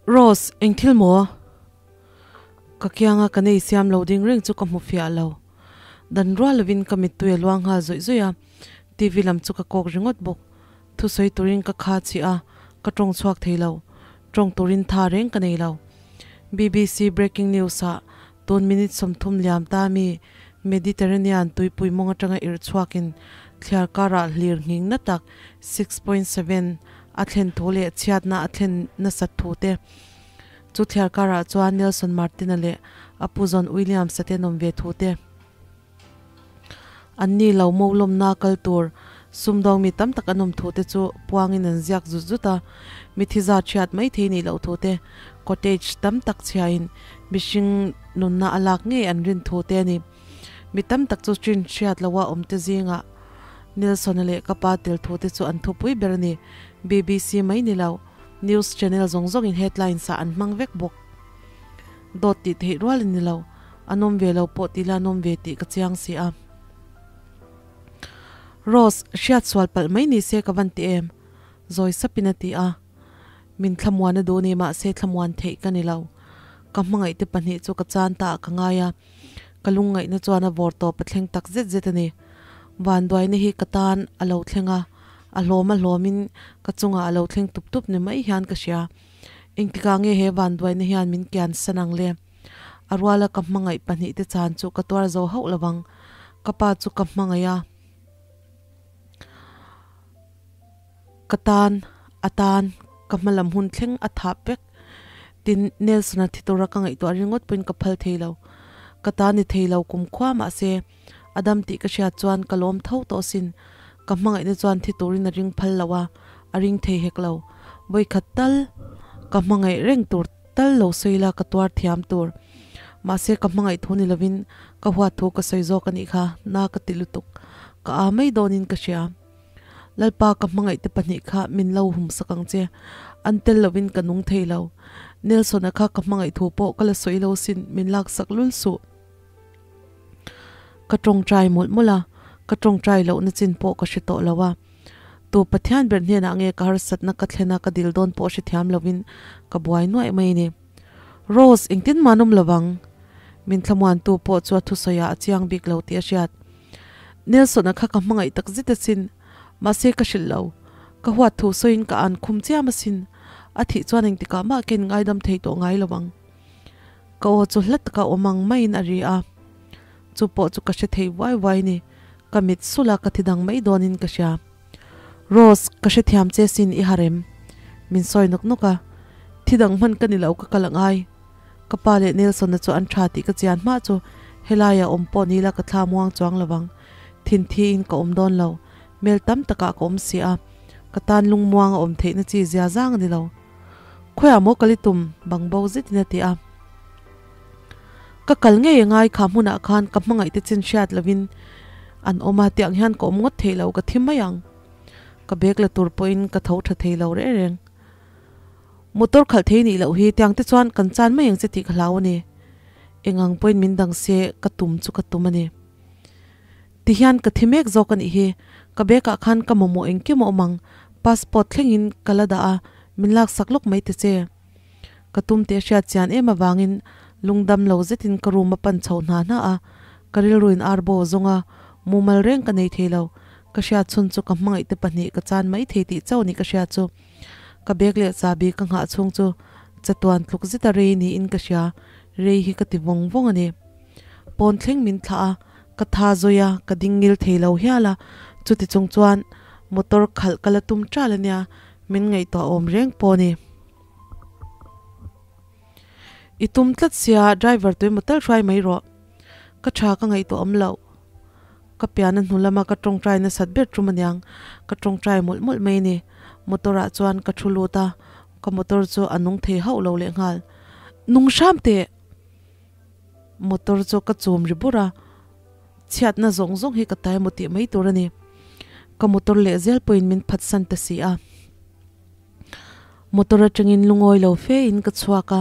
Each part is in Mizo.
Rose, eng thil maw? Ka kianga ka nei siam lo ding reng chu ka hmu fiah lo. Dan rual lovin ka mittui a luang nghal zawih zawih a, TV lam chu ka kawk ringawt bawk. Thusawi turin ka kha chih a, ka tawng chhuak thei lo. Tawng turin tha reng ka nei lo. BBC Breaking News ah tun minute 30 liam ta mi Mediterranean tuipui mawng atanga irh chhuakin thliar karah hlir nghing na tak 6.7 a thlen thu leh chhiatna a thlen nasat thu te chu thliar karah chuan Nelson Martin-a leh a pu zawn Williams-a te an awm ve thu te. An ni lo mo lawmna kal tur sumdawng mi tam tak an awm thu te chu puangin an ziak zut zut a, mithi zat hriat mai thei nih loh thu te, cottage tam tak chhiain mihring nunna a lak ngei an rin thu te a ni. Mi tam tak chu chin hriat loha awm te zingah Nelson-a leh ka pa tel thu te chu an thupui ber a ni. BBC mai ni lo, news channel zawng zawngin headlines-ah an hmang vek bawk. Dawt tih theih rual a ni lo. A nawm ve lo pawh tila a nawm ve tih ka chiang si a. Rose, hriat sual palh mai ni se ka van ti em? Zawi sapin a ti a. Min thlamuan a duh ni mahse thlamuan theih ka ni lo. Ka hmangaih te pahnih chu ka chan ta ah ka ngai a. Ka lungngaihna chuan a vawr tawp a thleng tak zet zet a ni. Vanduaina hi ka tan a lo thleng a, a hlawm a hlawmin ka chungah a lo thleng tup tup ni mai hian ka hria. Engtikah nge he vanduaina hian min kian san ang le? A ruala ka hmangaih pahnihte chan chu ka tuar zo hauh lo vang. Ka pa chu ka hmangaih a, ka tan a tan ka hmalam hun thleng a thah vek. Tin, Nelson-a thi tura ka ngaihtuah ringawt pawhin ka phal thei lo. Ka ta ni thei lo kumkhua mahse, a dam tih ka hriat chuan ka lawm tho tawh sin. Ka hmangaihna chuan thi turin a ring phal lo a, a ring thei hek lo. Vawikhat tal ka hmangaih reng tur Tal lo sawi la ka tuar thiam tur. Mahse ka hmangaih thu ni lovin ka huat thu ka sawi zawk a nih kha, na ka ti lutuk. Ka aa mai dawnin ka hria. Lalpa ka hmangaih te pahnih kha min lo hum sak ang che. An tel lovin ka nung thei lo. Nelson-a kha ka hmangaih thu pawh ka la sawi lo sin min lak sak lul suh. Ka tawngtai mawlh mawlh a, ka tawngtai lohna chin pawh ka hre tawh lo a. Tu Pathian ber hnenah nge ka harsatna ka thlen a ka dil dawn pawh hrethiam lovin ka buai nuaih mai a ni. Rose, engtin mah an awm lovang. Min thlamuantu pawh chu a thusawi ah a chiang bik lo tih a hriat. Nelson-a kha ka hmangaih tak zet asin. Mahse ka hrilh lo. Ka huat thu sawiin ka an khum chiam asin. A thih chuan engtikah mah ken ngaidam thei tawh ngai lo ang. Ka aw chu hla taka awm ang maiin a ri a, chu pawh chu ka hre thei vuai vuai ni, ka mit sulh a ka thi dang mai dawnin ka hria. Rose, ka hrethiam che sin i harem. Min sawi nawk nawk a, thi dang hman ka ni lo ka kal angai. Ka pa leh Nelson-a chu an tha tih ka chian hma chu helaiah awm pawh ni la ka thla muang chuang lo vang. Thin thiin ka awm dawn lo, mel tam takah ka awm si a, ka tan lungmuang a awm theihna chi zia zang a ni lo. Khawiah maw kal i tum? Bang bo zetin a ti a. Ka kal ngei a ngai kha hmunah khan ka hmangaih te chin hriat lovin an awm a, tiang hian ka awm ngawt thei lo, ka thi mai ang. Ka bag la tur pawhin ka tho tha thei lo reng reng. Motor khalh thei nih loh hi tiang te chuan kan chan mai ang che tih ka hlau a ni. Eng ang pawhin min dang se ka tum chu ka tum a ni. Ti hian ka thi mek zawk a nih hi, ka bag ah khan ka mamawh engkim a awm ang, passport thlengin ka la dah a, min laksak lawk mai ta che. Ka tum teh hriat chian em avangin lungdam lo zetin ka room a pan chho hna hna a, ka rilruin arbo a zawng a, mumal reng ka nei thei lo, ka hriat chhun chu ka hmangaih te pahnih ka chan mai thei tih chauh a ni ka hriat chu. Ka bag leh chahbi ka nghah chhung chu chatuan tluk zeta rei niin ka hria, rei hi ka ti vawng vawng a ni. Pawn thleng min thlah a, ka tha zawi a, ka ding ngil thei lo hial a, chuti chung chuan motor khalh ka la tum ṭal a nia, min ngaihtuah awm reng pawh a ni. I tum tlat sia, driver tuemaw tal hruai mai rawh. Ka ṭha ka ngaihtuah awm loh. Ka pian a hnu lama ka ṭawngṭai nasat ber ṭum aniang, ka ṭawngṭai mawlh mawlh mai a ni. Motor ah chuan ka ṭhu lut a, ka motor chu a nung thei hauh lo lehnghal. Nung hram teh! Motor chu ka chum ri bur a, chhiatna zawng zawng hi ka tai maw tih mai tur a ni. Ka motor leh zel pawhin min phatsan ta si a. Motor atangin lungawi lo fe in ka chhuak a,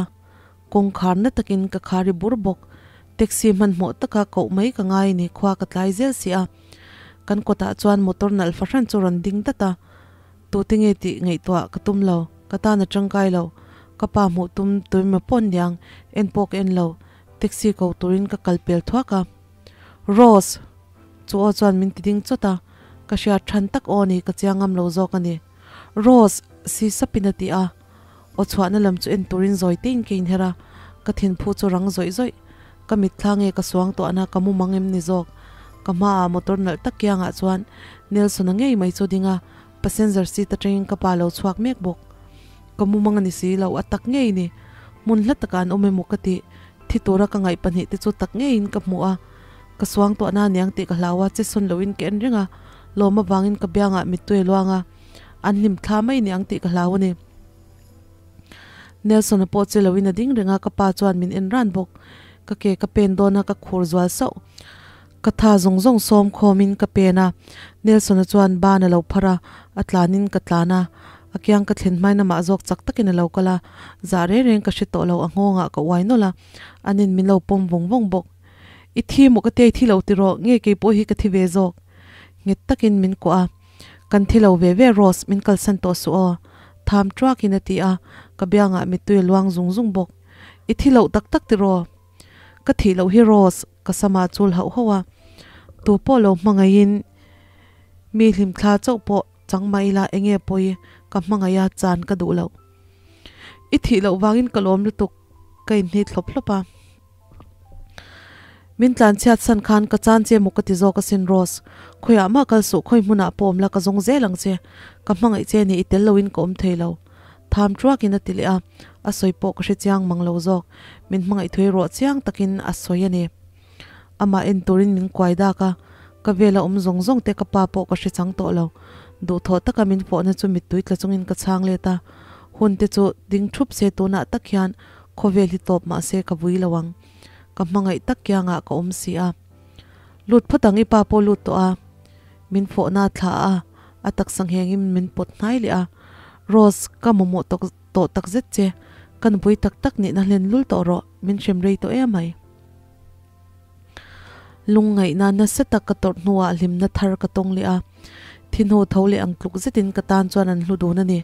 kawngkhar na takin ka khar ri bur bawk. Taxi hmanhmawh taka koh mai ka ngai a ni, khua ka tlai zel si a. Kan kawtah chuan motor nalh fahran chu rawn ding dat a, tute nge tih ngaihtuah ka tum lo, ka tan a tangkai lo. Ka pa hmuh tum tuima pawn niang en pawh ka en lo, taxi ko turin ka kal pel thuak a. Rose! Chu aw chuan min ti ding chawt a, ka hriat than tak aw ni ka chiang ngam lo zawk a ni. Rose! Si sapin a ti a, aw chhuahna lam chu en turin zawi tein ka inher a, ka thinphu chu rang zawih zawih. Ka mitthla nge ka suang tawhna ka mu mang em ni zawk? Ka hmaah motor nalh tak kiangah chuan Nelson-a ngei mai chu ding a, passenger seat atangin ka pa lo chhuak mek bawk. Ka mu mang a ni si lo, a tak ngei ni. Hmun hla takah an awm emaw ka tih, thi tura ka ngaih pahnihte chu tak ngeiin ka hmu a. Ka suang tawhna aniang tih ka hlau a, che sawn loin ka en reng a, lawm avangin ka biangah mittui a luang a, an hlim thla mai niang tih ka hlau a ni. Nelson-a pawh che loin a ding reng a, ka pa chuan min en ran bawk. Ka ke ka pen dawn a, ka khur zual sauh. Ka tha zawng zawng sawm khawmin ka pen a, Nelson-a chuan ban a lo phar a, a tlanin ka tlan a. A kiang ka thlen hmain amah zawk chak takin a lo kal a, zah reng reng ka hre tawh lo, a nghawngah ka uai nawlh a, anin min lo pawm vawng vawng bawk. I thi maw ka tia i thi lo tiraw, nge kei pawh hi ka thi ve zawk? Nghet takin min kuah a, Kan thi lo ve ve Rose, min kalsan tawh suh aw. Tham truakin a ti a, ka biangah mittui a luang zung zung bawk. I thi loh tak tak tiraw? Ka thih loh hi Rose, ka sama chul hauh hauh a. Tu pawh lo hmangaihin mi hlimthla chauh pawh chang mah ila enge pawi ka hmangaih a chan ka duh loh. I thih loh vangin ka lawm lutuk, ka inhnit hlawp hlawp a. Min tlan chhiat san khan ka chan che maw ka ti zawk asin Rose. Khawiah mah kal suh, khawi hmunah pawh awm la ka zawng zel ang che. Ka hmangaih che ni i tel loin ka awm thei lo. Tham truakin a ti leh a, a sawi pawh ka hre chiang mang lo zawk. Min hmangaih thui ruah chiang takin a sawi a ni. Amah en turin min kuai dak a, ka vela awm zawng zawng te ka pa pawh ka hre chang tawh lo. Duhthawh taka min fawhna chu mittui tla chungin ka chhang let a. Hun te chu ding thup se tunah tak hian Khawvel hi tawp mah se ka vui lo ang. Ka hmangaih tak kiangah ka awm si a. Lut phawt ang i pa pawh lut tawh a. Min fawhna a thlah a, a taksa nghengin min pawt hnai leh a. Rose, ka mamawh tawk tawh tak zet che. Ka nupui tak tak nihna hlen lul tawh rawh, min hrem rei tawh em mai. Lungngaihna nasa tak ka tawrh hnuah hlimna thar ka tawng leh a, thi hnu tho leh ang tluk zetin ka tan chuan an hlu dun a ni.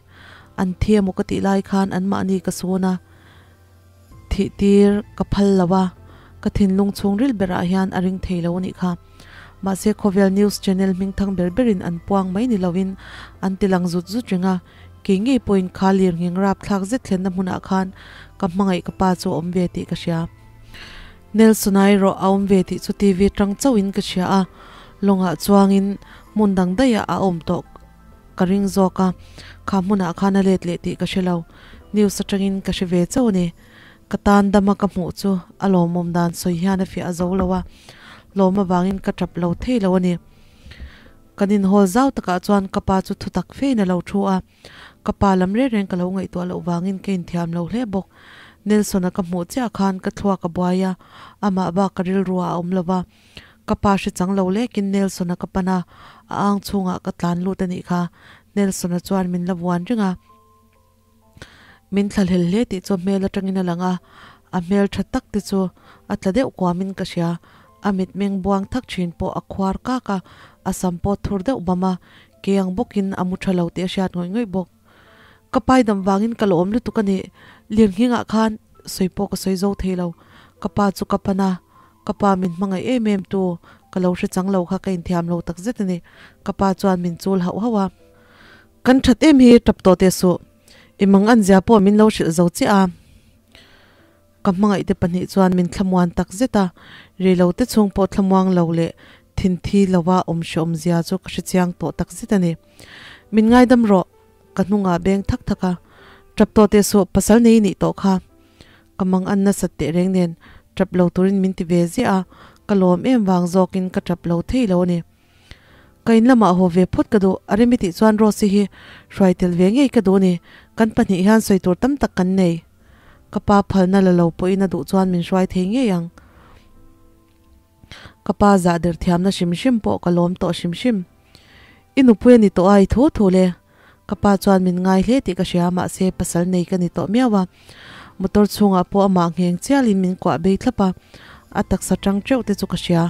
An thi emaw ka tih lai khan anmahni ka sawn a, thih tir ka phal lo a, ka thinlung chhungril berah hian a ring thei lo a nih kha. Mahse khawvel news channel hmingthang ber berin an puang mai ni loin an ti lang zut zut reng a, kei ngei pawhin kha lirnghing rapthlak zet thlenna hmunah khan ka hmangaih ka pa chu a awm ve tih ka hria. Nelson-a erawh a awm ve tih chu TV tang chauhin ka hria a, lawngah chuangin hmun dang daihah a awm tawh ka ring zawk a, kha hmunah khan a let leh tih ka hre lo. News atangin ka hre ve chauh a ni. Ka tan dama ka hmuh chu a lawmawm dan sawi hian a fiah a zo lo a, lawm avangin ka tap lo thei lo a ni. Kan inhawl zau takah chuan ka pa chu thutak fein a lo thu a. Ka pa lam reng reng ka lo ngaihtuah loh vangin ka inthiam lo hle bawk. Nelson-a ka hmuh chiah khan ka thluak a buai a, amah bak ka rilru ah a awm lo va. Ka pa hre chang lo lekin Nelson-a ka pan a, a ang chhungah ka tlan lut a nih kha. Nelson-a chuan min la vuan reng a. Min thlahlel hle tih chu hmel atangin a lang a, a hmel tha tak te chu a tla deuh kuamin ka hria. A mitmeng buang thak thin pawh a khuar kak a, a sam pawh thur deuh bam a, kei ang bawkin a mu tha lo tih a hriat ngawih ngawih bawk. Ka pai dam vangin ka lawm lutuk a ni, lirnghingah khan sawi pawh ka sawi zo thei lo. Ka pa chu ka pan a, ka pa min hmangaih em em tu ka lo hre chang lo kha ka inthiam lo takzet a ni. Ka pa chuan min chul hauh hauh a. Kan that em hi tap tawh teh suh. I mang an zia pawh min lo hrilh zo chiah a. Ka hmangaih te pahnih chuan min thlamuan tak zet a, rilo te chhung pawh thlamuang lo leh thinthi lova awm hreawm zia chu ka hre chiang tawh tak zet a ni. Min ngaidam rawh, ka hnungah beng thak thak a. Tap tawh teh suh, pasal nei nih tawh kha. Ka mang an nasat teh reng nen tap lo turin min ti ve ziah a, ka lawm em vang zawkin ka tap lo thei lo a ni. Ka in lamah haw ve phawt ka duh, a rem i tih chuan Rose-i hi hruai tel ve ngei ka duh a ni, kan pahnih hian sawi tur tam tak kan nei. Ka pa phalna la lo pawhin a duh chuan min hruai thei ngei ang. Ka pa zah der thiamna hrim hrim pawh ka lawm tawh hrim hrim. I nupui a ni tawh a, i thu thu le. Ka pa chuan min ngai hle tih ka hria, mahse pasal nei ka ni tawh miau a. Motor chhungah pawh amah ngheng chialin min kuah bei thlap a, a taksa tang teuh te chu ka hria.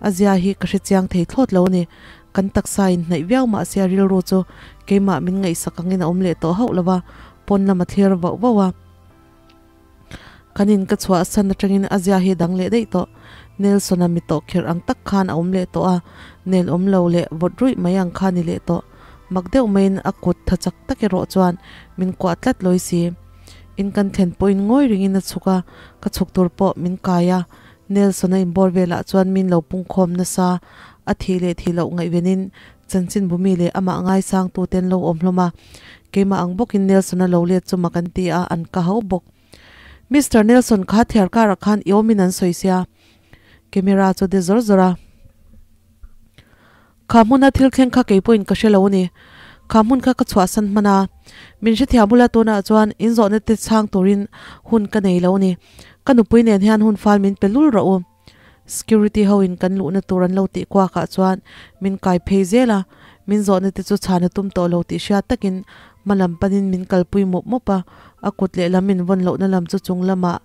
A zia hi ka hre chiang thei thlawt lo a ni. Kan taksa in hnaih viau mahse a rilru chu keimah min ngaihsak angin a awm leh tawh hauh lo va, pawn lam a thlir vauh vauh a. Kan in ka chhuah san atangin a zia hi dang leh daih tawh. Nelson-a mi tawh kherh ang tak khan a awm leh tawh a, nel awm lo leh vawt ruih mai ang kha ni leh tawh. Mak deuh maiin a kut tha chak tak erawh chuan min kuah tlat lawi si. In kan thlen pawhin ngawi ringin a chhuk a, ka chhuk tur pawh min kai a. Nelson-a inbawr velah chuan min lo pungkhawm nasa, a thih leh thih loh ngaihvenin chanchinbu mi leh amah ngaisangtute an lo awm hlawm a. Keimah ang bawkin Nelson-a lo let chu mak an ti a, an ka hau bawk. Mister Nelson kha thiar karah khan i awmin an sawi sia. Camera chu de zawr zawr a. Kha hmuna thil thleng kha kei pawhin ka hre lo a ni. Kha hmun kha ka chhuahsan hman a. Min hrethiam bula tunah chuan inzawhna te chhang turin hun ka nei lo a ni. Ka nupui nen hian hun fal min pe lul rawh u. Security ho in kan luhna tur an lo tih kuakah chuan min kai phei zel a, min zawhna te chu chhan a tum tawh lo tih hriat takin hma lam panin min kalpui mup mup a, a kut lehlam min vawn lohna lam chu chung lamah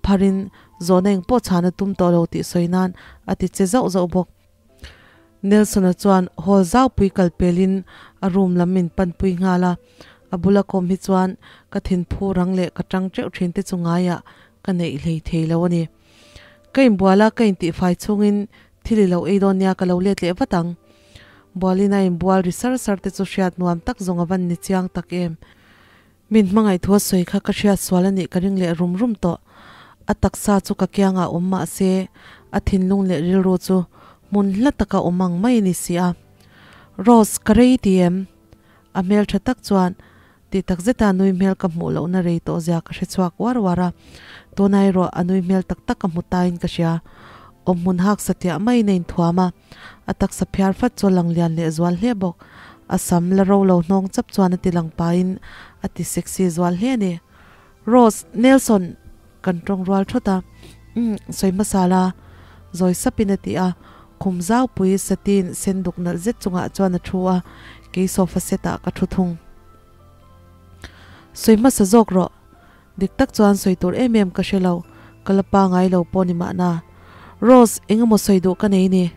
pharin zawhna engpawh chhan a tum tawh lo tih sawi nan a ti che zauh zauh bawk. Nelson-a chuan hall zaupui kal pelin a room lam min panpui nghal a, a bula kawm hi chuan ka thinphu rang leh ka tang teuh thin te chu ngaiah ka neih hlei thei lo a ni. Ka inbual a, ka intihfai chhungin thil i lo ei dawn nia ka lo let leh vat ang. Bualin a inbual ri sar sar te chu hriat nuam tak zawng a van ni chiang tak em. Min hmangaih thu a sawi kha ka hriat sual a nih ka ring leh rum rum tawh. A taksa chu ka kiangah awm mah se, a thinlung leh rilru chu hmun hla taka awm ang mai a ni si a. Rose, ka rei ti em? A hmel tha tak chuan Tih tak zeta nui hmel ka hmuh lohna rei tawh zia ka hre chhuak uar uar a, tuna erawh a nui hmel tak tak ka hmu tain ka hria. Awm hmun hak satliah maiin a inthuam a, a taksa phiar fat chu a lang lian leh zual hle bawk. A sam la ro lo hnawng chap chuan a ti lang pahin a ti sexy zual hle a ni. Rose, Nelson! Kan tawng rual thawt a, Umm, sawi hmasa la, zawi sapin a ti a, khum zaupui satin sen duk nalh zet chungah chuan a thu a, kei sofa set ah ka thu thung. Sawi hmasa zawk rawh, dik tak chuan sawi tur em em ka hre lo, ka la pangai lo pawh ni mahna. Rose, eng emaw sawi duh ka nei ni?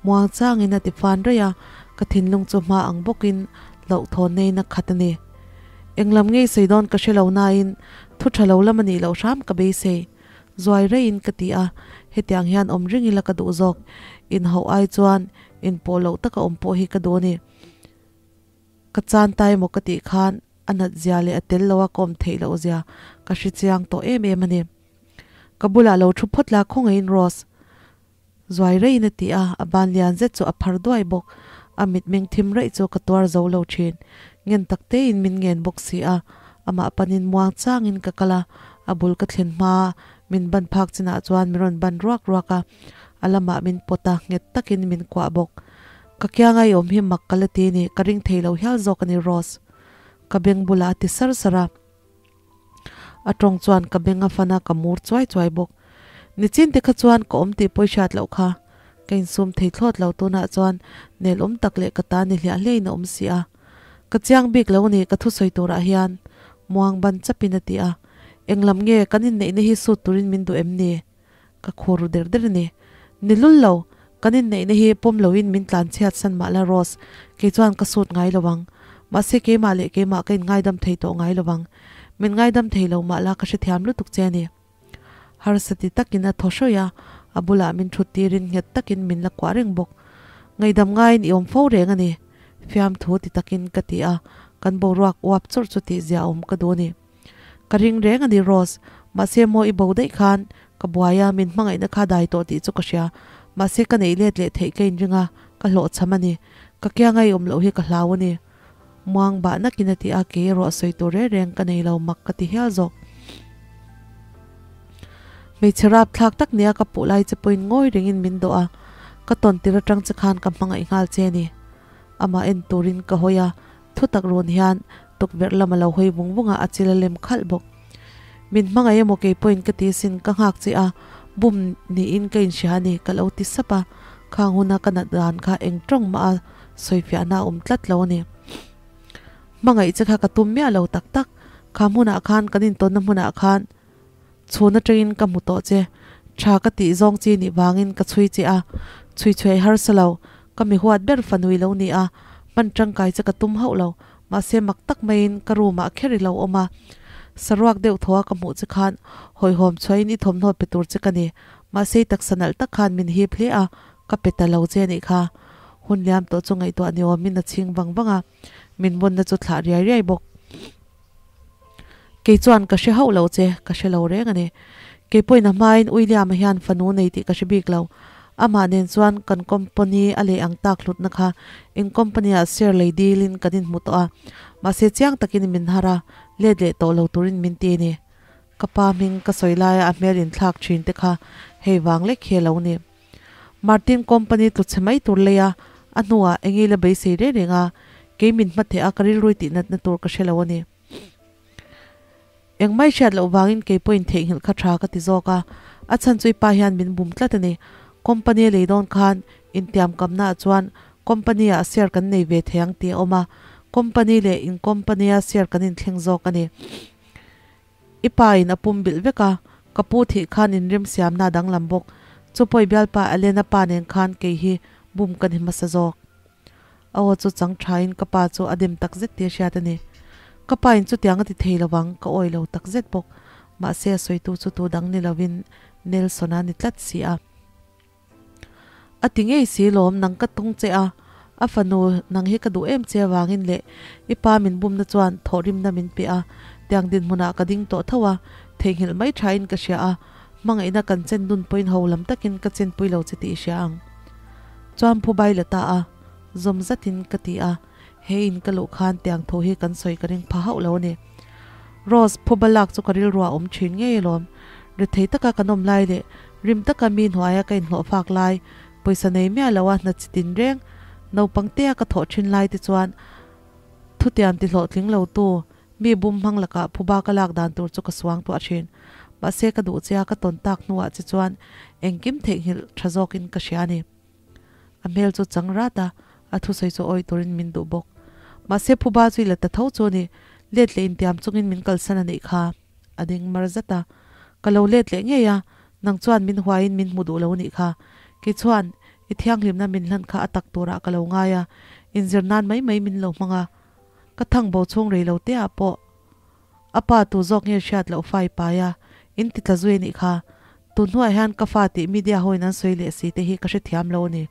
Muang changin a ti fan raih a, ka thinlung chu hma ang bawkin hlauhthawn neiin a khat a ni. Englam ngei sawi dawn ka hre lo nain thu tha lo lam a nih loh hram ka beisei. Zuai reiin ka ti a, hetiang hian awm ring ila ka duh zawk. Inhauh ai chuan inpawh loh taka awm pawh hi ka duh a ni. Ka chan ta emaw ka tih khan a nat zia leh a tel loa ka awm theih loh zia ka hre chiang tawh em em a ni. Ka bulah lo thu phawt la khawngaihin Rose. Zuai reiin a ti a, a ban lian zet chu a phar duai bawk. A mitmeng thim raih chu ka tuar zo lo thin. Ngen tak tein min ngen bawk si a, amah panin muang changin ka kal a, a bul ka thlen hma min ban phak chinah chuan min rawn ban ruak ruak a, a lamah min pawt a, nghet takin min kuah bawk. Ka kianga i awm hi mak ka la ti ni, ka ring thei lo hial zawk a ni Rose. Ka beng bulah a ti sar sar a. A tawng chuan ka beng a fan a, ka mur chuai chuai bawk. Nichin te kha chuan ka awm tih pawi hriat loh kha. Ka insum thei thlawt lo tunah chuan nel awm tak leh ka ta ni hliah hliahin a awm si a. Ka chiang bik lo ni ka thusawi turah hian muang ban chapin a ti a. Englam nge kan inneihna hi sut turin min duh em ni? Ka khur ru der der a ni. Ni lul lo, kan inneihna hi pawm loin min tlan chhiat san mah la Rose, kei chuan ka sut ngai lo ang. Mahse keimah leh keimah ka inngaidam thei tawh ngai lo ang. Min ngaidam thei lo mah la ka hrethiam lutuk che a ni. Harsa ti takin a thaw hrawih a, a bulah min thut tirin nghet takin min la kuah reng bawk. Ngaihdam ngaiin i awm fo reng a ni. Fiamthu ti takin ka ti a, kan boruak uap chawrh chu tihzia awm ka duh a ni. Ka ring reng a ni Rose, mahse maw i bo daih khan ka buai a, min hmangaihna kha dai tawh tih chu ka hria, mahse ka neih let leh theih ka inring a, ka hlawhchham a ni, ka kianga i awm loh hi ka hlau a ni. Muang bah nakin a ti a, kei erawh sawi tur reng reng ka nei lo mak ka ti hial zawk. Hmeichhe rapthlak tak nia ka puh lai che pawhin ngawi rengin min dawh a, ka tawn tir atang che khan ka hmangaih nghal che a ni. Amah en turin ka hawi a, Thutak run hian tukverh lam a lo hawi vung vung a, a chil a lem khalh bawk. Min hmangaih emaw kei pawhin ka ti sin, ka nghak che a, bum niin ka inhria a ni, ka lo ti sap a, khang huna ka nat dan kha eng tawng mah a sawifiahna a awm tlat lo a ni. Hmangaih che kha ka tum miah lo tak tak, kha hmunah khan kan intawnna hmunah khan chhun atangin ka hmu tawh che, tha ka tih zawng chi nih vangin ka chhui che a, chhui chhuai harsa lo, ka mi huat ber fanui lo ni a, hman tangkai che ka tum hauh lo, mahse mak tak maiin ka room ah kher i lo awm a. Saruak deuh thaw a ka hmuh che khan hawihhawm chhuahin i thawmhnaw pe tur che ka ni. Mahse i taksa nalh tak khan min hip hle a, ka pe ta lo che a nih kha. Hun liam tawh chu ngaihtuah ni awmin a chhing vang vang a, min vawnna chu thlah riai riai bawk. Kei chuan ka hre hauh lo che, ka hre lo reng a ni. Kei pawhin a hmain William-a hian fanu nei tih ka hre bik lo. Amah nen chuan kan company a leh ang tak hlutna kha in company-ah share lei dilin kan inhmu tawh a, mahse chiang takin min har a, let leh tawh lo turin min ti a ni. Ka pa hming ka sawi laia a hmel inthlak thin te kha hei vang lek hi a lo ni. Martin company tlu chhe mai tur lei a, a hnuah eng ila beisei reng reng a, kei min hmatheh a ka rilrui tih natna tur ka hre lo a ni. Engmai hriat loh vangin kei pawhin theihnghilh kha tha ka ti zawk a, a chhan chu i pa hian min bum tlat a ni. Company a lei dawn khan intiamkamna ah chuan company ah share kan nei ve thei ang tih a awm a, company leh in company a share kan inthleng zawk a ni. I pa in a pum bilh vek a, ka pu thih khan inremsiamna a danglam bawk. Chu pawi bialpa Alena pa nen khan kei hi bum ka ni hmasa zawk. A aw chu chang thain ka pa chu a dem tak zet tih a hriat a ni. Ka pa in chutiang a ti thei lovang, ka awi lo tak zet bawk. Mahse a sawitu chu tu dang ni lovin Nelson-a ni tlat si a. A ti ngei si lawm, nang ka tung che a, a fanu nang hi ka duh em che avangin leh i pa min bumna chuan thawhrimna min pe a, tiang dinhmunah ka ding tawh tho a, theihnghilh mai thain ka hria a, hmangaihna kan chen dun pawhin ho lam takin ka chenpui lo che tih i hria ang. Chuan phu bai la ta a, zawm zatin ka ti a, he in ka luh khan tiang thu hi kan sawi ka ring pha hauh lo a ni. Rose, phu ba lak chu ka rilru a awm thin ngei alawm. Rethei taka kan awm lai leh rim taka mi hnuaia ka inhlawh fak lai, pawisa nei miah loa hna chi tin reng, naupang tea ka thawh thin lai te chuan thutiam ti hlawhtling lo tu mi bum hmang lakah phuba ka lak dan tur chu ka suang tuah thin. Mahse ka duh che a ka tawn tak hnuah che chuan engkim theihnghilh tha zawkin ka hria a ni. A hmel chu chang rat a, a thusawi chu awih turin min duh bawk. Mahse phuba chu i la ta tho chu a ni, let leh intiam chungin min kalsan a nih kha. A ding mar zat a, Ka lo let leh ngei a, nang chuan min huaiin min hmu duh lo a nih kha. Kei chuan i thianghlimna min hlan kha a tak turah ka lo ngai a, inzir nan mai mai min lo hmang a. Ka thang bo chhung rei lo te ah pawh a pa tu zawk nge hriat loh fa i pai a, in ti tla zui a nih kha. Tun hnuah hian ka fa tih media hoin an sawi leh si te hi ka hrethiam lo a ni.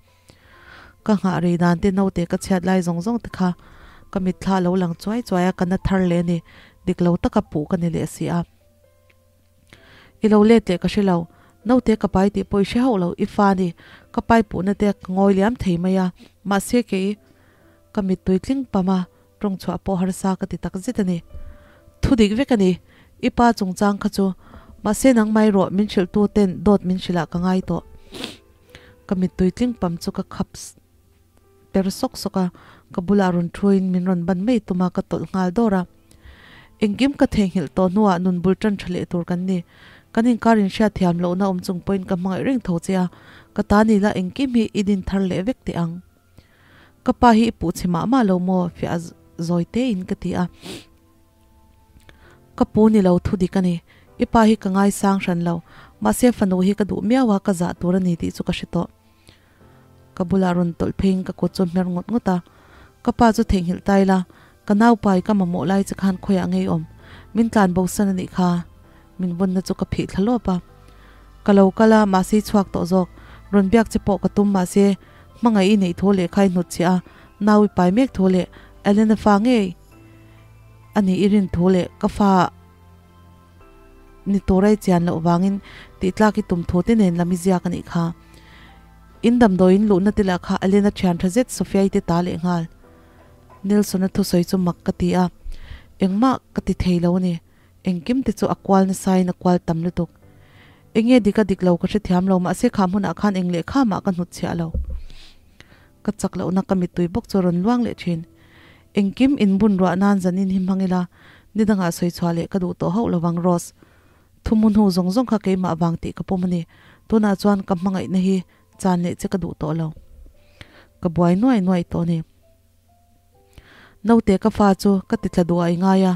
Ka nghah rei dan te naute ka chhiat lai zawng zawng te kha ka mitthla a lo lang chuai chuai a, ka na thar leh a ni. Dik lo taka puh ka ni leh si a. I lo let leh ka hre lo. Naute ka pai tih pawh i hre hauh lo, i fa ni. Ka pai puhna te ka ngawi liam thei mai a, mahse kei ka mittui tling pam a, tawng chhuah pawh harsa ka ti tak zet a ni. Thu dik vek a ni, i pa chungchang kha chu. Mahse nangmah erawh min hrilh tu ten dawt min hrilh ah ka ngai tawh. Ka mittui tling pam chu ka khap per sawk sawk a, ka bulah rawn thuin min rawn ban mai tum a, ka tawlh nghal dawr a. Engkim ka theihnghilh tawh hnuah nun bul tan tha leh tur kan ni. Kan inkar inhriat thiam lohna awm chung pawhin ka hmangaih reng tho che a, ka ta ni la engkim hi i din thar leh vek teh ang. Ka pa hi i puh chhe mah mah lo maw? fiah zawi tein ka ti a. Ka pu ni lo thu dik a ni. I pa hi ka ngaisang hran lo. Mahse fanu hi ka duh miau a, ka zah tur a ni tih chu ka hre tawh. Ka bulah rawn tawlh pheiin ka kut chu hmer ngawt ngawt a, ka pa chu theihnghilh ta ila, ka naupai ka mamawh lai che khan khawiah ngei awm, min tlan bo san a nih kha, min vawnna chu ka phih thla lawp a. Ka lo kal a, mahse i chhuak tawh zawk, rawn biak che pawh ka tum mahse hmangaih i neih thu leh kha i hnut chhiah a, nau i pai mek thu leh Alena fa ngei a nih i rin thu leh ka fa Ni tur a i chian loh vangin tih tlak i tum thu te nen lam i ziak a nih kha. In damdawiin luhna te lah kha Alena thian tha zet Sophia-i te ta leh nghal. Nelson-a thusawi chu mak ka ti a, engmah ka ti thei lo a ni. Engkim te chu a kual nasain a kual tam lutuk. Enge dik a dik lo ka hrethiam lo mahse kha hmunah khan eng lehkha mah ka hnutchhiah lo. Ka chak lohna ka mittui bawk chu a rawn luang leh thin. Engkim inbun ruah nan zanin hi hmang ila, ni dangah sawi chhuah leh ka duh tawh hauh lovang Rose. Thumu hnu zawng zawng kha keimah vang tih ka pawm a ni. Tunah chuan ka hmangaihna hi chan leh che ka duh tawh lo. Ka buai nuai nuai tawh a ni. Naute ka fa chu ka ti tla duh a i ngai a,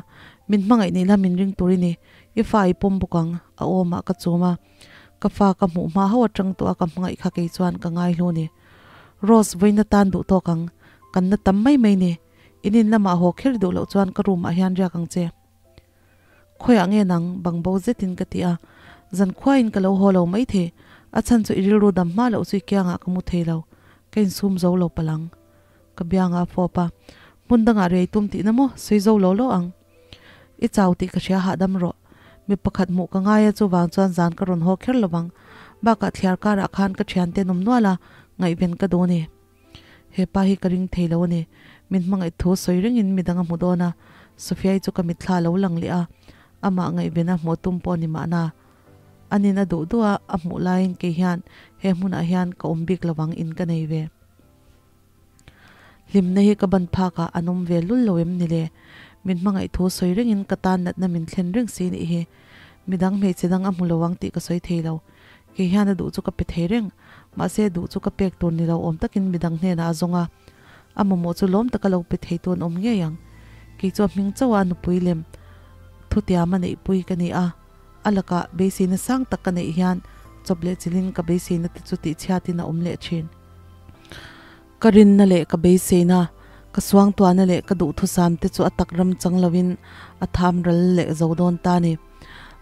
min hmangaih nih la min ring tur i ni. I fa i pawm bawk ang, a awmah ka chum a. Ka fa ka hmuh hma hauh atang tawh a ka hmangaih kha kei chuan ka ngai hlu a ni. Rose vawiin atan duh tawk ang, kan na tam mai mai ni. In in lamah haw kher duh loh chuan ka room ah hian riak ang che. Khawiah nge nang bangbo zetin ka ti a. Zankhuain ka lo haw lo maithei, a chhan chu i rilru dam hma loh chu i kiangah ka mu thei lo, ka insum zo lo palang. Ka bianga a fawp a, hmun dangah rei tum tihna maw sawi zo lo lo ang. I chau tih ka hria hahdam rawh. Mi pakhat hmuh ka ngai a chuvang chuan zan ka rawn haw kher lovang. Bakah thliar karah khan ka thiante an awm nual a, ngaihven ka duh a ni. He pa hi ka ring thei lo a ni. Min hmangaih thu sawi rengin midang a hmu dawn a, Sophia-i chu ka mitthla a lo lang leh a, amah ngaihven a hmuh tum pawh a ni mahna. Anin a duh duh a, a hmuh laiin kei hian he hmunah hian ka awm bik lovang in ka nei ve. Hlimna hi ka ban phakah an awm ve lul lo em ni le? Min hmangaih thu sawi rengin ka tan natna min thlen reng si nih hi. Midang hmeichhe dang a hmu lo ang tih ka sawi thei lo. Kei hian a duh chu ka pe thei reng. Mahse duh chu ka pek tur ni lo awm takin midang hnenah a zawng a. A mamawh chu lawm taka lo pe thei tu an awm ngei ang. Kei chu a hming chauh a nupui lem thutiam a neihpui ka ni a. A lakah beiseina sang tak ka neih hian chawp leh chilhin ka beiseina te chu tihchhiatin a awm leh thin. Ka rinna leh ka beiseina, ka suangtuahna leh ka duhthusam te chu a tak ram chang loin a tham ral leh zo dawn ta ni.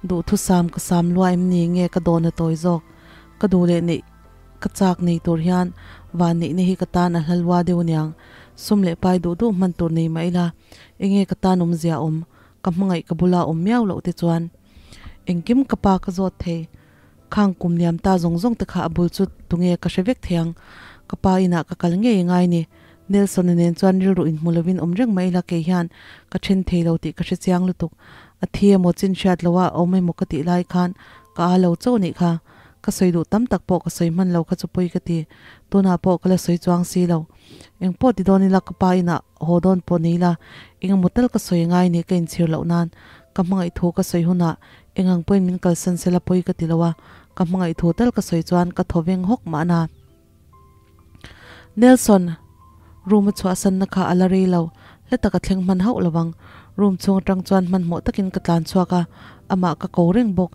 Duhthusam ka sam lua em ni nge ka dawn a tawi zawk? Ka duh leh neih ka chak nei tur hian van neihna hi ka tan a hla lua deuh aniang. Sum leh pai duh duh hman tur nei mah ila, enge ka tan awmzia awm? Ka hmangaih ka bula awm miau loh te chuan engkim ka pa ka zawt thei. Khang kum liam ta zawng zawng te kha a bul chu tunge ka hre vek thei ang. Ka pa inah ka kal ngei ngai ni. Nelson-a nen chuan rilru inhmu lovin awm reng mai ila kei hian ka then thei lo tih ka hre chiang lutuk. A thi emaw chin hriat loha a awm emaw ka tih lai khan ka a lo chauh nih kha. Ka sawi duh tam tak pawh ka sawi hman lo kha chu pawi ka ti. Tunah pawh ka la sawi chuang si lo. Eng pawh ti dawn ila ka pa inah haw dawn pawh ni ila engemaw tal ka sawi ngai ni ka inchhir loh nan ka hmangaih thu ka sawi hunah Engang pawhin min kalsan sela pawi ka ti lo a, ka hmangaih thu tal ka sawi chuan ka thaw veng hawk mahna. Nelson, room a chhuahsanna kha a la rei lo, hla tak a thleng hman hauh lo ang. Room chhung atang chuan hmanhmawh takin ka tlan chhuak a, amah ka ko reng bawk.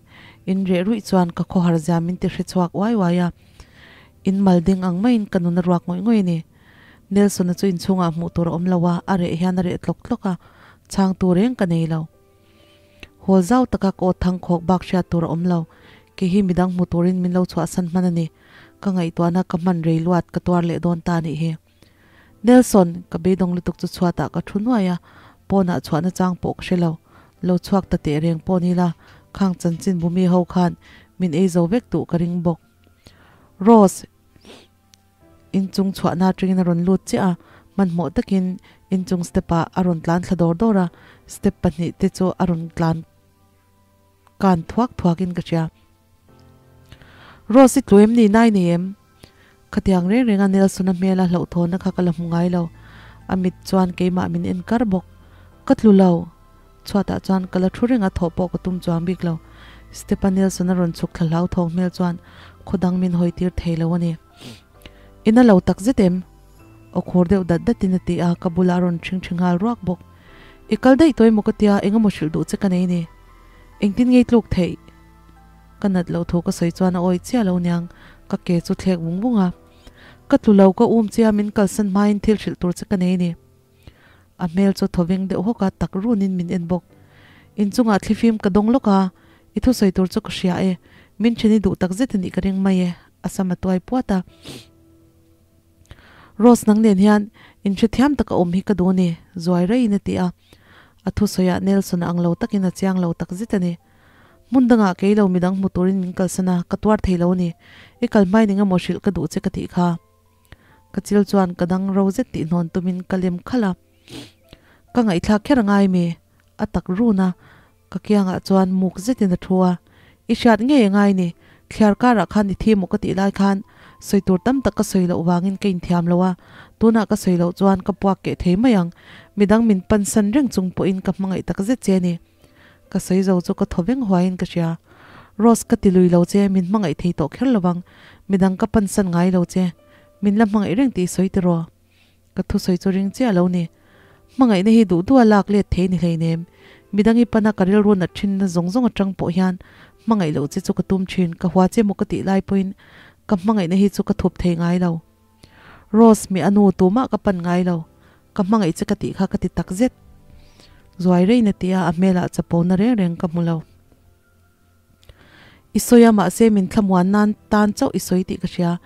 In reh ruih chuan ka khawhar zia min ti hre chhuak uai uai a, in mal ding ang maiin ka nun a ruak ngawih ngawih a ni. Nelson-a chu inchhungah hmuh tur a awm lo a, a reh hian a reh tlawk tlawk a, chhang tur reng ka nei lo. Hawl zau taka ka aw thang khawk bak hriat tur a awm lo. Kei hi midang hmu turin min lo chhuahsan hman a ni. Ka ngaihtuahna ka hman rei luat ka tuar leh dawn ta anih hi. Nelson, ka beidawng lutuk chu chhuatah ka thu nuai a, pawnah chhuahna chang pawh ka hre lo. Lo chhuak ta teh reng pawh ni la, khang chanchin bumi ho khan min ei zo vek duh ka ring bawk. Rose. Inchung chhuahna atangin a rawn lut chiah a, hmanhmawh takin inchung step ah a rawn tlan thla dawr dawr a, step pahnih te chu a rawn tlan kan thuak thuak in ka hria. Rose i tlu em ni nai nei em? Khatiang reng reng a Nelson-a hmel a hlauhthawnna kha ka la hmu ngai lo. A mit chuan keimah min en kar bawk. Ka tlu lo. Chhuatah chuan ka la thu reng a, thawh pawh ka tum chuang bik lo. Step-a Nelson-a rawn chhuk thla hlauthawng hmel chuan khaw dang min hawi tir thei lo a ni. Ina lo tak zet em? Aw khur deuh dat datin a ti a, ka bulah a rawn ṭhing ṭhi nghal ruak bawk. I kal daih tawh emaw ka tia, engemaw hrilh duh che ka nei ni. Engtin nge i tluk theih? Ka nat loh thu ka sawi chuan a awi chiah lo niang, ka ke chu thlek vung vung a. Ka tlu lo, ka um che a, min kalsan hmain thil hrilh tur che ka nei ni. A hmel chu thawveng deuh hawk a, tak runin min en bawk. Inchungah thlifim ka dawng lawk a, i thusawi tur chu ka hria e, min ṭhen i duh tak zet a nih ka ring mai e, a sam a tuai puat a. Rose nang nen hian inhrethiam taka awm hi ka duh a ni, zuai raiin a ti a. A thusawiah Nelson a ang lo takin a chiang lo tak zet a ni. Hmun dangah kei lo midang hmu turin min kalsan a, ka tuar thei lo a ni. I kal hmain engemaw hrilh ka duh che ka tih kha. Ka chil chuan ka dang ro zet tih hnawn tumin ka lem khalh a, ka ngaihthlak kher a ngai mi? A tak run a, ka kiangah chuan muk zetin a thu a, I hriat ngei a ngai ni, thliar karah khan i thi maw ka tih lai khan sawi tur tam tak ka sawi loh vangin ka inthiam lo a, tunah ka sawi loh chuan ka puak keh thei mai ang, midang min pansan reng chung pawhin ka hmangaih tak zet che a ni. Ka sawi zo chu ka thaw veng huaiin ka hria. Rose ka ti lui lo che, min hmangaih thei tawh kher lovang, midang ka pansan ngai lo che, min la hmangaih reng tih sawi tiraw? Ka thusawi chu ring chiah lo ni. Hmangaihna hi duh duha lak let thei ni hleinem. Midang i pana ka rilru nat thinna zawng zawng atang pawh hian hmangaih loh che chu ka tum thin, ka hua che maw ka tih lai pawhin ka hmangaihna hi chu ka thup thei ngai lo. Rose mi a nu tumah ka pan ngai lo, ka hmangaih che ka tih kha ka ti tak zet. Zuai rei na ti a, a hmelah chapo na reng reng ka hmu lo. I sawi a, mahse min thlamuan nan tan chauh i sawi tih ka hria.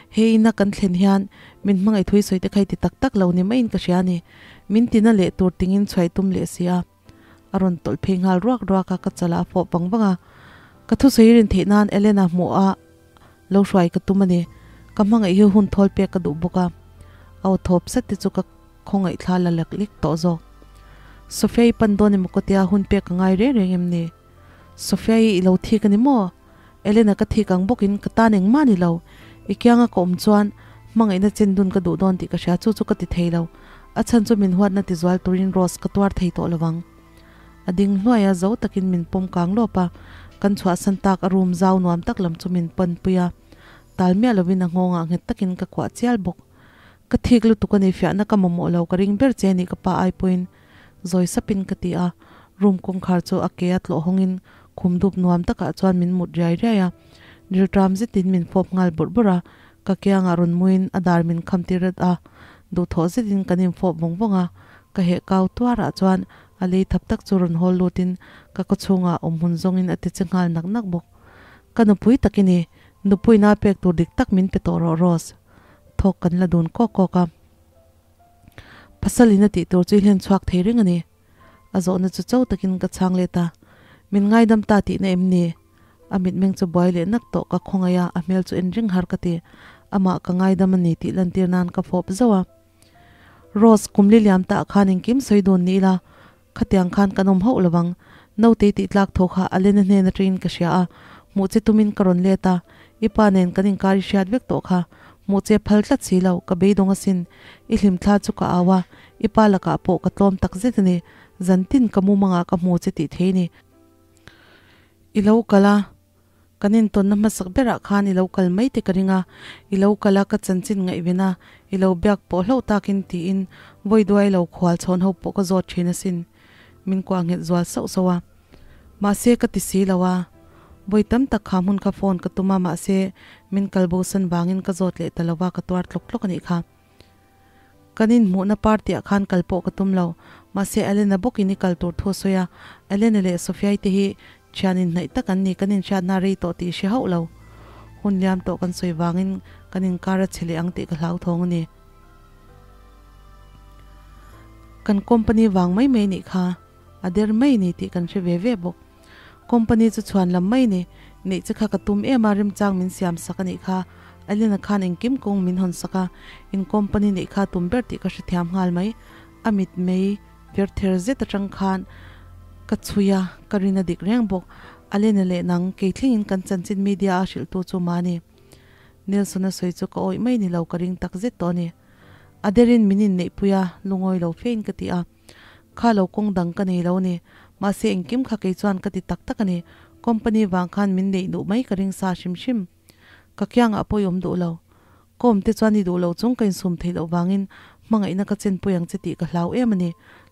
He ina kan thlen hian min hmangaih thu i sawi te kha i ti tak tak lo ni maiin ka hria a ni. Min tina leh tur tingin chhuai tum leh si a. A rawn tawlh phei nghal ruak ruak a, ka chalah a fawh vang vang a. Ka thusawi rin theih nan Elena hmuh a lo hruai ka tum a ni. Ka hmangaih hi hun thawl pek ka duh bawk a. A aw thawp zet te chu ka khawngaih thla la lek lek tawh zawk. Sophia i pan dawn emaw ka tia hun pek ka ngai reng reng em ni? Sophia i lo thik a ni maw? Elena ka thik ang bawkin ka tan engmah ni lo. I kianga ka awm chuan hmangaihna chen dun ka duh dawn tih ka hria, chu chu ka ti thei lo. A chhan chu min huatna ti zual turin Rose ka tuar thei tawh lovang. A ding hluai a, zo takin min pawm kang lawp a, kan chhuahsan tak a room zau nuam tak lam chu min pan pui a. Tal miah lovin a nghawngah nghet takin ka kuah chial bawk. Ka thik lutuk a ni, fiahna ka mamawh lo, ka ring ber che a nih ka pa ai pawhin zawi sapin ka ti a, room kawngkhar chu a ke a tlawh hawngin khum dup nuam takah chuan min mut riai riai a, rilṭam zetin min fawp nghal bawrh bawrh a, ka kiangah rawn muin a dar min kham tir rat a, duhthawh zetin kan infawp vawng vawng a, ka heh kau tuarah chuan a lei thap tak chu rawn hawl lutin ka kawchhungah awm hun zawngin a ti che nghal nak nak bawk. Ka nupui tak i ni, nupuina pek tur dik tak min pe tawh rawh Rose. Thawk kan la dun kawk kawk a. Pasal in a tih tur chu i hlen chhuak thei reng a ni. A zawhna chu cho takin ka chhang let a. Min ngaidam ta tihna em ni? A mitmeng chu buai leh nak tawh ka khawngaih a, a hmel chu en ring har ka ti. Amah ka ngaidam a ni tih lantir nan ka fawp zauh a. Rose, kum li liam tah khan engkim sawi dun ni ila, khatiang khan kan awm hauh lovang. Nautei tih tlak tho kha Alena hnen atangin ka hria a, hmuh che tumin ka rawn let a, i pa nen kan inkar i hriat vek tawh kha. Hmuh che phal tlat si lo, ka beidawng asin. I hlimthla chu ka au a, i pa lakah pawh ka tlawm tak zet a ni. Zantin ka mumangah ka hmu che tih thei ni. I lo kal a, Kan intawnna hmasak berah khan i lo kal mai te ka ring a, i lo kal a ka chanchin ngaihven a, i lo biak pawh hlauh takin tiin vawi duai lo khual chhawn ho pawh ka zawt thin asin. Min kuah nghet zual sauh sauh a. Mahse ka ti si lo a. Vawi tam tak kha hmun kha phone ka tum a mahse min kal bosan vangin ka zawt leh ta lo va ka tuar tlawk tlawk a nih kha. Kan inhmuhna party ah khan kal pawh ka tum lo. Mahse Elena bawkin i kal tur thu a sawi a, Elena leh Sophia-i te hi thian inhnaih tak an ni, kan inhriatna a rei tawh tih i hre hauh lo. Hun liam tawh kan sawi vangin kan inkar a chhe leh ang tih ka hlauthawng a ni. Kan company vang mai mai nih kha a der mai ni tih kan hre ve ve bawk. Company chu chhuan lam mai ni, neih che kha ka tum em a, remchang min siam sak a nih kha. Alina khan engkim kawng min hawn sak a, in company neih kha tum ber tih ka hrethiam nghal mai. A mit mei ver ther zet atang khan ka chhui a, ka rin a dik reng bawk. Alina leh nang kei thlengin kan chanchin media a hrilhtu chu mahni. Nelson a sawi chu ka awih mai ni lo ka ring tak zet tawh a ni. A derin min inneihpui a, lungawi lo fein ka ti a. Kha lo kawng dang ka nei lo ni. Mahse engkim kha kei chuan ka ti tak tak a ni. Company vang khan min neih duh mai ka ring sa hrim hrim. Ka kiangah pawh i awm duh lo. Ka awm te chuan i duh loh chung ka insum theih loh vangin hmangaihna ka chenpui ang che tih ka hlau em a ni.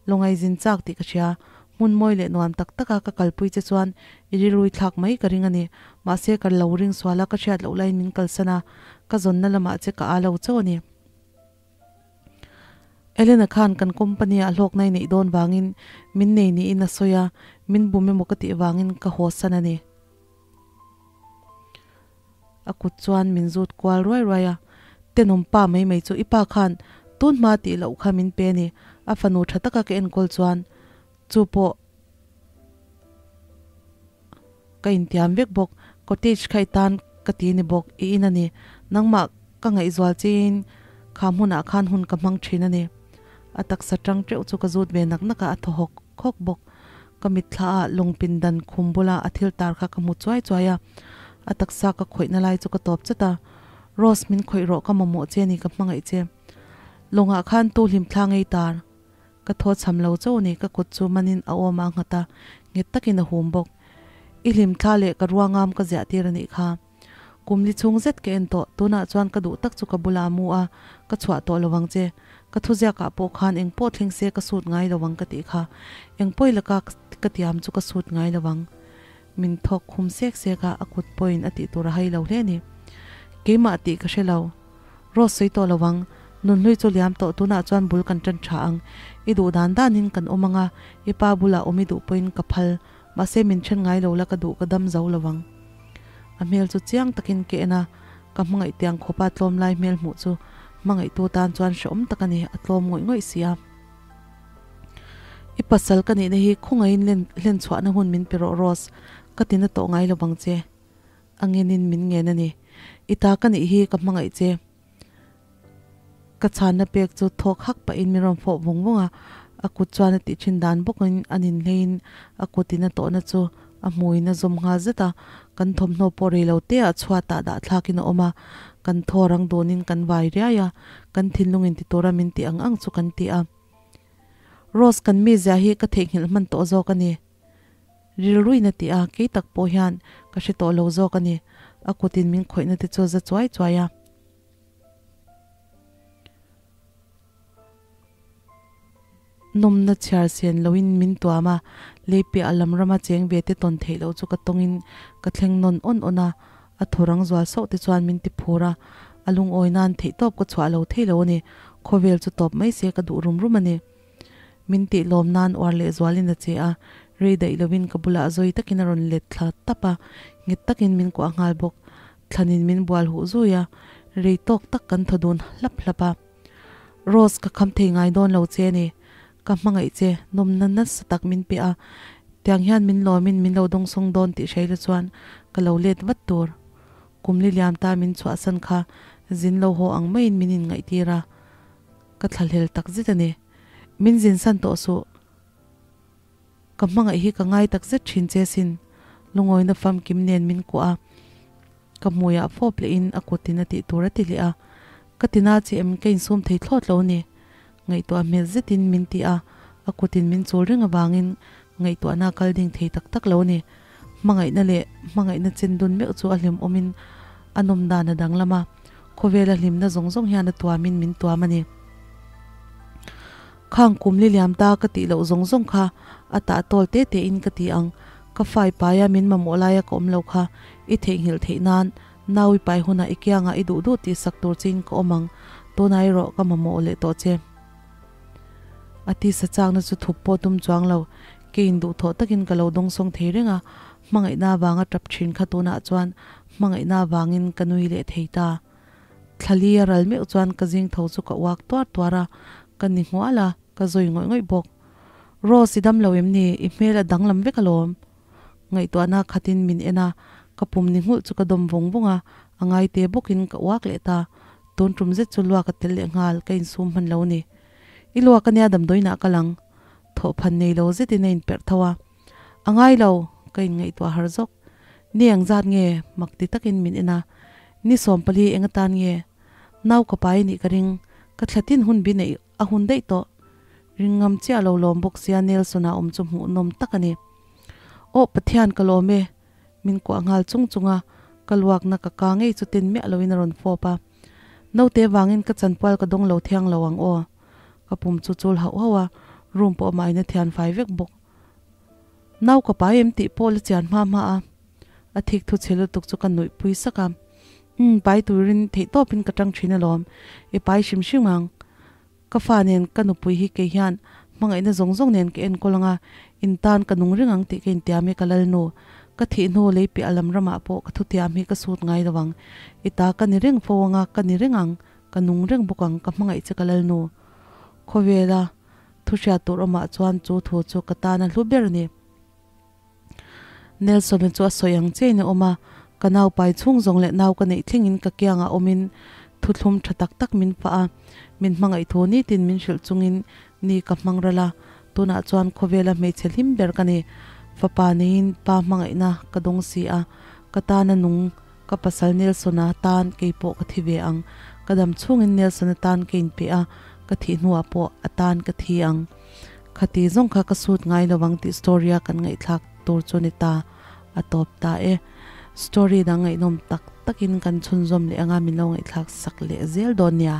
Lawngai zin chak tih ka hria. Hmun mawi leh nuam tak taka ka kalpui che chuan i rilrui thlak mai ka ring a ni. Mahse ka lo ring sual a, ka hriat loh laiin min kalsan a, ka zawnna lamah che ka aa lo chauh a ni. Elena khan kan company ah hlawkna i neih dawn vangin min nei niin a sawi a, min bum emaw ka tih vangin ka haw san a ni. A kut chuan min zut kual ruai ruai a, Tenawm pa mai mai chu i pa khan tun hma tih loh kha min pe a ni, a fanu tha taka ka enkawl chuan chu pawh ka intiam vek bawk, cottage kha i tan ka ti ni bawk, i in a ni, nangmah ka ngaihzual chiin kha hmunah khan hun ka hmang thin a ni. A taksa tang teuh chu ka zut ve nak nak a, a thaw hawk hawk bawk. Ka mitthla ah lungpin dan khum bula a thil tar kha ka hmu chuai chuai a, a taksa ka khawihna lai chu ka tawp chat a, Rose min khawih rawh ka mamawh che a ni ka hmangaih che. Lawngah khan tu hlimthla ngei tar. Ka thaw cham lo chauh a ni, ka kut chu manin a awm a nghat a, nghet takin a hum bawk. I hlimthla leh ka ruangam ka ziah tir a nih kha. Kum li chhung zet ka en tawh, tunah chuan ka duh tak chu ka bulah a mu a, ka chhuah tawh lo ang che. Ka thuziakah pawh khan eng pawh thleng se ka sut ngai lo ang ka tih kha. Eng pawi laka ka tiam chu ka sut ngai lo ang. Min thawk khum sek sek a, a kut pawhin a tih tur a hai lo hle a ni. Keimah tih ka hre lo. Rose sawi tawh lo ang. Nunhlui chu liam tawh tunah chuan bul kan tan tha ang. I duh dan danin kan awm anga, i pa bulah awm i duh pawhin ka phal. Mahse min then ngai lo la ka duh ka dam zo lo ang. A hmel chu chiang takin ka en a, ka hmangaih tiang khawpa tlawm lai hmel hmuh chu hmangaihtu tan chuan hrehawm tak a ni, a tlawm ngawih ngawih si a. I pasal ka nihna hi khawngaihin len hlen chhuahna hun min pe rawh Rose, ka tina tawh ngai lo vang che. A ngenin min ngen a ni. I ta ka nih hi ka hmangaih che. Ka chhanna pek chu thawk hak pahin min rawn fawh vung vung a, a kut chuan a tih thin dan bawkin a ninhleiin a kutin a tawhna chu a hmuiin a zawm nghal zet a, kan thawmhnaw pawh rei lo te ah chhuatah dah thlakin a awm a, kan thaw rang dunin kan vai riai a, kan thinlungin ti tura min tih ang ang chu kan ti a. Rose kan mizia hi ka theihnghilh hman tawh zawk a ni. Rilruin a ti a, kei tak pawh hian ka hre tawh lo zawk a ni. A kutin min khawihna te chu a za chuai chuai a. Nawmna chhiar sen loin min tuam a, lei piah a lam rama cheng ve te tawn theih loh chu ka tawngin ka thleng nawn awn awn a, a thaw rang zual sauh te chuan min ti phur a, a lungawi nan theihtawp ka chhuah lo thei lo a ni, khawvel chu tawp mai se ka duh rum rum a ni. Min tih lawm nan uar leh zualin a che a, rei daih loin ka bulah zawi takin a rawn let thla tap a, nghet takin min kuah nghal bawk. Thlanin min bual huh zui a, rei tawk tak kan thaw dun hlap hlap a. Rose ka kham thei ngai dawn lo che a ni, ka hmangaih che, nawmna nasa tak min pe a, tiang hian min lawmin min lo dawngsawng dawn tih hreila chuan ka lo let vat tur. Kum li liam ta min chhuahsan kha zin lo haw ang maiin min inngaihtir a, ka thlahlel tak zet a ni. Min zinsan tawh suh. Ka hmangaih hi ka ngai tak zet thin che sin. Lungawina famkim nen min kuah a, ka hmuiah fawp lehin a kutin a tih tur a ti leh a. Ka ti na che em ka insum thei thlawt lo ni. Ngaihtuah hmel zetin min ti a, a kutin min chul reng avangin ngaihtuahna a kal ding thei tak tak lo ni. Hmangaihna leh hmangaihna chen dun meuh chu a hlimawmin a nawm dan a danglam a, khawvela hlimna zawng zawng hian a tuamin min tuam a ni. Khang kum li liam ta ka tih loh zawng zawng kha a tah tawl te te in ka ti ang, ka fai pai a min mamawh lai a ka awm lo kha i theihnghilh theih nan nau i pai hunah i kiangah i duh duh tih sak tur che in ka awm ang, tunah erawh ka mamawh leh tawh che. A tisa chakna chu thup pawh tum chuang lo, keiin duhthawh takin ka lo dawngsawng thei reng a, hmangaihna avanga tap thin kha tunah chuan hmangaihna avangin ka nui leh thei ta. Thlali a ral meuh chuan ka zing tho chu ka uak tuar tuar a, ka ni nghual a, ka zawi ngawih ngawih bawk. Rose i dam lo em ni? I hmel a danglam vek alawm. Ngaihtuahna khatin min en a, ka pum ni nghulh chu ka dawm vawng vawng a, a ngai te bawkin ka uak leh ta. Tun tum zet chu luak a tel leh nghal, ka insum hman lo ni. I luak ania damdawiinah ka lang. Thawhphan nei lo zetin a inperh tho a. A ngai lo, ka inngaihtuah har zawk. Ni ang zat nge? Mak ti takin min en a. Ni 14 eng atan nge? Nau ka pai nih ka ring, ka thla tin hun bi neih a hun daih tawh. Ring ngam chiah lo lawm bawk sia Nelson-a awm chu hmuhnawm tak a ni. Aw Pathian ka lawm e! Min kuah nghal chung chung a, ka luakna ka ka ngei chu tin miah loin a rawn fawp a. Naute vangin ka chanpual ka dawng lo thiang lo ang aw. Ka pum chu chul hauh hauh a, room pawh amah in a thian fai vek bawk. Nau ka pai em tih pawh la chian hma hma a, a thik thu chhe lutuk chu ka nuih pui sak a. Umm, pai turin theih tawpin ka tang thin alawm, i pai hrim hrim ang. Ka fa nen ka nupui hi kei hian hmangaihna zawng zawng nen ka enkawl ang a, in tan ka nung reng ang tih ka intiam hi ka lalnu. Ka thih hnu lei piah lam ramah pawh ka thutiam hi ka sut ngai lo ang. I ta ka ni reng fo ang a, ka ni reng ang, ka nung reng bawk ang, ka hmangaih che ka lalnu. Khawvela thu hriat tur awmah chuan chu thu chu ka tan a hlu ber a ni. Nelson-a chu a sawi ang chiain a awm a, ka nau pai chhung zawng leh nau ka neih thlengin ka kiangah awmin thuthlum tha tak tak min fah a, min hmangaih thu nitin min hrilh chungin ni ka hmang ral a, tunah chuan khawvela hmeichhe hlim ber ka ni. Fapa neiin pa hmangaihna ka dawng si a, ka tana nung ka pasal Nelson-a tan kei pawh ka thi ve ang, ka dam chhungin Nelson-a tan ka inpe a, ka thih hnuah pawh a tan ka thi ang. Khati zawng kha ka sut ngai lo ang tih story a kan ngaihthlak tur chu ni ta, a tawp ta e. Story dang ngaihnawm tak takin kan chhunzawm leh anga min lo ngaihthlak sak leh zel dawn nia.